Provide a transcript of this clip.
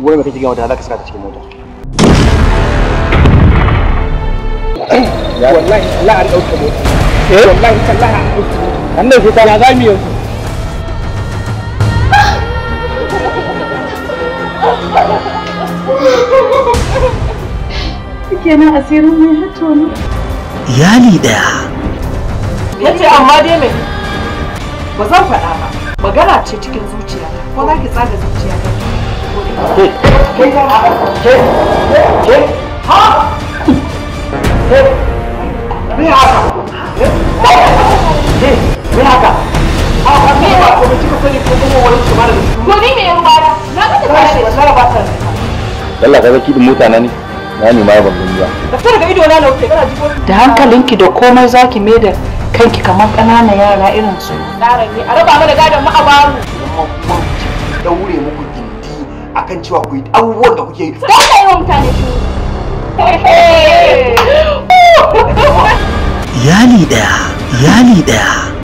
Wai me kake ga mata za ka saka ta cikin mota? Wallahi Allah an dauke mota. Wallahi tallahi an dauke mota. An dauke ta. Ya za mu yanzu? Kenan asirin mai hatono. Iyali ɗaya. Yace amma dai me? Ba zan faɗa ba. Magana ce cikin zuciya. Ko za ki tsaga zuciya ta? Ke ke ke ke ha? Ke me haka? Ke me haka? A ba ni ba ko kika sani ko kuma wani ce mara da su. Ko ni me ruwa na? Na ga ta tashi wallahi ba ta. Allah ka ga kidin mota na ne. Na ne ma ban gani ba. Da fita daga ido na na wuce kana ji ko Da hankalinki da komai zaki mai da kanki kamar ƙananan yara irin su. Yaran ne a raba mana gadon mu a bamu. Kuma daure muku gindi akan cewa ku yi abubuwan da kuke yi. Dole yi wa mutane shiru. Iyali ɗaya. Iyali ɗaya.